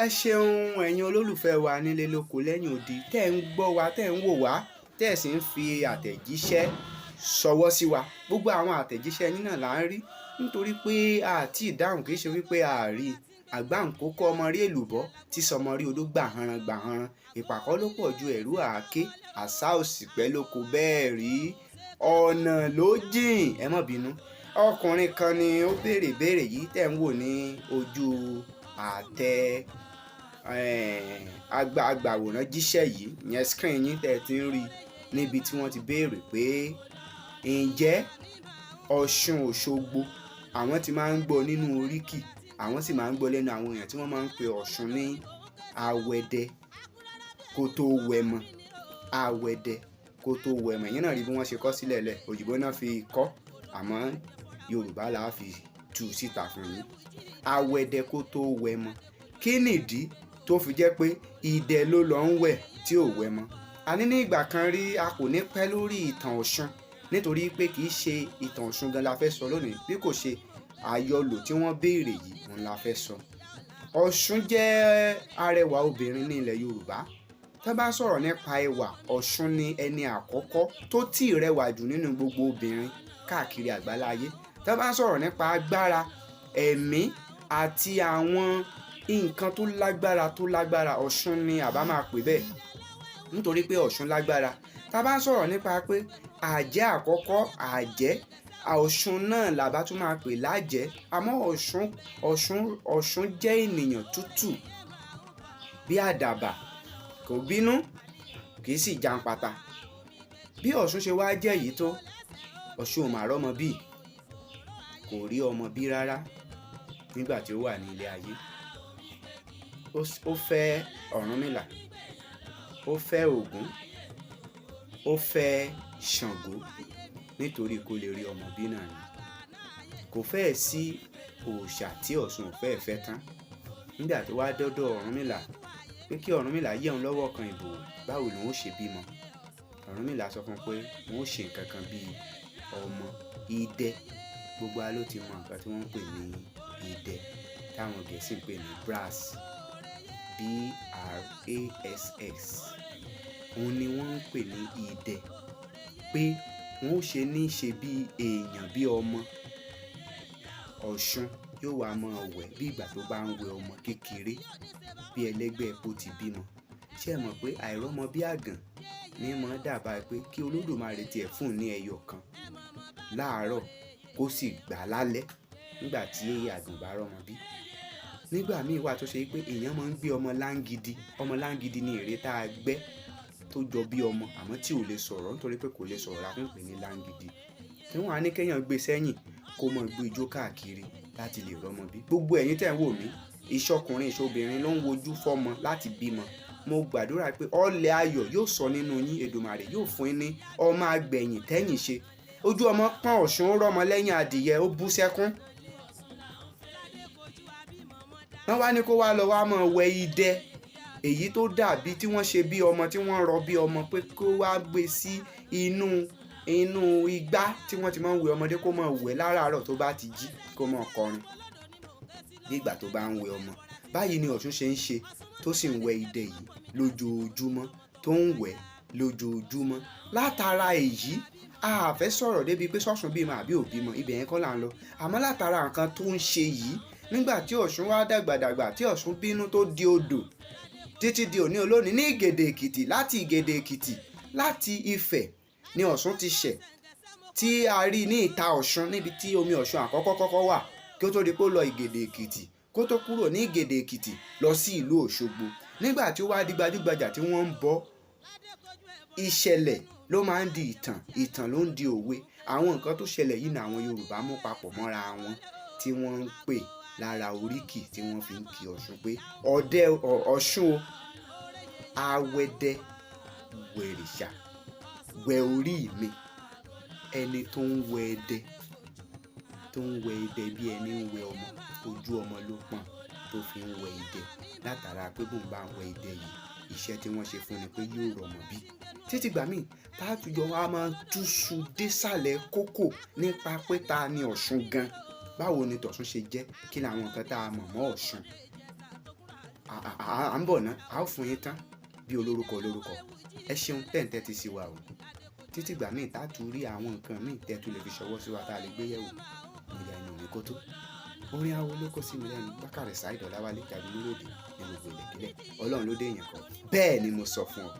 Ẹ ṣeun, ẹ̀yin olólùfẹ́ wa nílé lóko lẹ́yìn odi, tẹ́ ń gbọ́ wa, tẹ́ ń wò wá, tẹ́ ẹ̀ sì ń fi àtẹ̀jíṣẹ́ ṣọwọ́ sí wa. Gbogbo àwọn àtẹ̀jíṣẹ́ yín náà là ń rí, nítorí pé àti ìdáhùn kì í ṣe wípé a rí àgbáǹkókó ọmọ rí èlùbọ́ tí sọmọ rí odó gbàhanran gbàhanran. Ìpàkọ́ ló pọ̀ ju ẹ̀rú àáké, àṣà òsì pẹ́ lóko bẹ́ẹ̀ rí, ọ̀nà ló jìn. Ẹ má bínú. Ọkùnrin kan ni ó béèrè ìbéèrè yìí tẹ́ ń wò ní ojú àtẹ agbàwòrán jíṣẹ́ yìí, ìyẹn screen yín tẹ́ ẹ ti ń rí níbi tí wọ́n ti béèrè pé ǹjẹ́ Ọ̀ṣun Òṣogbo, àwọn ti máa ń gbọ́ nínú oríkì, àwọn sì máa ń gbọ́ lẹ́nu àwọn èèyàn tí wọ́n máa ń pe Ọ̀ṣun ní awẹdẹ kó tó wẹmọ, awẹdẹ kó tó wẹmọ. Ìyẹn náà rí bí wọ́n ṣe kọ sílẹ̀ lẹ̀, òyìnbó náà fi kọ́, àmọ́ Yorùbá là á fi tú síta fún yín. Awẹdẹ kó tó wẹmọ, kí nìdí tó fi jẹ́ pé idẹ ló lọ ń wẹ̀ tí ò wẹmọ? Àní ní ìgbà kan rí, a kò ní pẹ́ lórí ìtàn Ọ̀ṣun, nítorí pé kì í ṣe ìtàn Ọ̀ṣun gan la fẹ́ sọ lónìí, bí kò ṣe àyọlò tí wọ́n béèrè yìí òun la fẹ́ sọ. Ọ̀ṣun jẹ́ arẹwà obìnrin ní ilẹ̀ Yorùbá. Tá bá sọ̀rọ̀ nípa ẹwà, Ọ̀ṣun ni ẹni àkọ́kọ́ tó tí ì rẹwà jù nínú gbogbo obìnrin káàkiri àgbáláyé. Tá bá sọ̀rọ̀ nípa agbára ẹ̀mí àti àwọn nǹkan tó lágbára tó lágbára, Ọ̀ṣun ni àbá máa pè bẹ́ẹ̀, nítorí pé Ọ̀ṣun lágbára. Tá bá sọ̀rọ̀ nípa pé àjẹ́ àkọ́kọ́, àjẹ́, Ọ̀ṣun náà làbá tún máa pè lájẹ́. Àmọ́ Ọ̀ṣun jẹ́ ènìyàn tútù bí àdàbà, kò bínú, kì í sì jàǹpátá. Bí Ọ̀ṣun ṣe wá jẹ́ yìí tó, Ọ̀ṣun ò mà rọ́mọ bí, kò rí ọmọ bí rárá nígbà tí ó wà ní ilé ayé. Ó fẹ́ Ọ̀rúnmìlà, ó fẹ́ Ògún, ó fẹ́ Ṣàngó, nítorí kó lè rí ọmọ bí náà ni. Kò fẹ́ẹ̀ sí òòṣà tí Ọ̀ṣun ò fẹ́ẹ̀ fẹ́ tán. Nígbà tó wá dọ́dọ̀ Ọ̀rúnmìlà pé kí Ọ̀rúnmìlà yẹ̀ òun lọ́wọ́ kan ìbò, báwo lòun ó ṣe bímọ? Ọ̀rúnmìlà sọ fún un pé òun ó ṣe nǹkan kan bíi ọmọ idẹ. Gbogbo wa ló ti mọ nǹkan tí wọ́n ń pè ní idẹ, táwọn Gẹ̀ẹ́sì ń pè ní brass, brass. Òun ni wọ́n ń pè ní idẹ, pé wọ́n ó ṣe ní ṣe bí èèyàn, bí ọmọ. Ọ̀ṣun yóò wá máa wẹ̀ bí ìgbà tó bá ń wẹ ọmọ kékeré, bí ẹlẹ́gbẹ́ epo ti bímọ. Ṣé ẹ mọ̀ pé àìrọ́mọ bí àgàn ní mọ́ dàbá pé kí Olódùmarè tiẹ̀ fún un ní ẹyọ kan láàárọ̀ kó sì gbà lálẹ́ nígbà tí àgàn bá rọ́mọ bí? Nígbà míì wà tó ṣe pé èèyàn máa ń gbé ọmọ láńgidi. Ọmọ láńgidi ni ère tá a gbẹ́ tó jọ bí ọmọ àmọ́ tí ò lè sọ̀rọ̀. Nítorí pé kò lè sọ̀rọ̀ la fi ń pè ní láńgidi, tí wọ́n á ní kéèyàn gbé sẹ́yìn kó máa gbé ijó káàkiri láti lè rọ́mọ bí. Gbogbo ẹ̀yin tẹ́ ń wò mí, ìṣọkùnrin ìṣobìnrin ló ń wojú fọ́mọ láti bímọ, mo gbàdúrà pé ọlẹ̀ ayọ̀ yóò sọ nínú yín. Èdùmàrè yóò fún yín ní ọmọ agbẹ̀yìn tẹ́yìn ṣe. Ojú ọmọ pọ́n Ọ̀ṣun, ó rọ́mọ lẹ́yìn adìyẹ, ó bú sẹ́kún. Wọ́n wá ní kó wá lọ wá máa wẹ idẹ, èyí tó dàbí tí wọ́n ṣe bí ọmọ, tí wọ́n rọ bí ọmọ, pé kó wá gbé sí inú igbá tí wọ́n ti máa ń wẹ ọmọdé, kó máa wẹ̀ láràárọ̀ tó bá ti jí, kó máa kọrin bí ìgbà tó bá ń wẹ ọmọ. Báyìí ni Ọ̀ṣun ṣe ń ṣe, tó sì ń wẹ idẹ yìí lójoojúmọ́, tó ń wẹ̀ lójoojúmọ́. Látara èyí, a fẹ́ sọ̀rọ̀ débi pé sọ̀ṣun bímọ àbí ò bímọ, ibẹ̀ yẹn kọ́ là ń lọ. Àmọ́ látara nǹkan tó ń ṣe yìí, nígbà tí Ọ̀ṣun wá dàgbàdàgbà, tí Ọ̀ṣun bínú tó di odò títí di òní olónìí ní Ìgèdè Èkìtì. Láti Ìgèdè Èkìtì, láti Ifẹ̀ ni Ọ̀ṣun ti ṣẹ̀, tí a rí ní ìta Ọ̀ṣun, níbi tí omi Ọ̀ṣun àkọ́kọ́ kọ́kọ́ wà, kí ó tó di pé ó lọ Ìgèdè Èkìtì, kó tó kúrò ní Ìgèdè Èkìtì lọ sí ìlú Òṣogbo. Nígbà tí ó wá di gbajúgbajà tí wọ́n ń bọ, ìṣẹ̀lẹ̀ ló máa ń di ìtàn, ìtàn ló ń di òwe. Àwọn nǹkan tó ṣẹlẹ̀ yìí ni àwọn Yorùbá mú papọ̀ mọ́ra wọn, tí wọ́n ń pè lára oríkì tí wọ́n fi ń kí Ọ̀ṣun pé ọdẹ Ọ̀ṣun o, awẹdẹ wẹ̀rìṣà wẹ orí mi, ẹni tó ń wẹ ẹdẹ, tó ń wẹ idẹ bí ẹni ń wẹ ọmọ, ojú ọmọ ló pọ́n tó fi ń wẹ idẹ. Látara pé bóun bá ń wẹ idẹ yìí, iṣẹ́ tí wọ́n ṣe fún ni pé yóò rọmọ bí. Títí gbà míì táàtújọ wa máa túṣu désàlẹ̀ kókò nípa pé ta ni Ọ̀ṣun gan, báwo ni tọ̀ṣun ṣe jẹ́, kí ni àwọn nǹkan tá a mọ̀ mọ́ Ọ̀ṣun. A À ń bọ̀ ná, a ó fún yín tán bí olórúkọ olórúkọ. Ẹ ṣeun tẹ̀ǹtẹ̀ ti sí wa o. Títí gbà míì tá a tún rí àwọn nǹkan míì tẹ́ tún lè fi ṣọwọ́ sí wa tá a lè gbé yẹ̀wò, ìyá inú mi kó tó. Orin awo ló kó sí mi lẹ́nu. Bákàrẹ̀ Saheed Ọláwálé Jagunmólóde ní gbogbo ilẹ̀kílẹ̀. Ọlọ́run ló dé èèyàn kan, bẹ́ẹ̀ ni mo sọ fún ọ.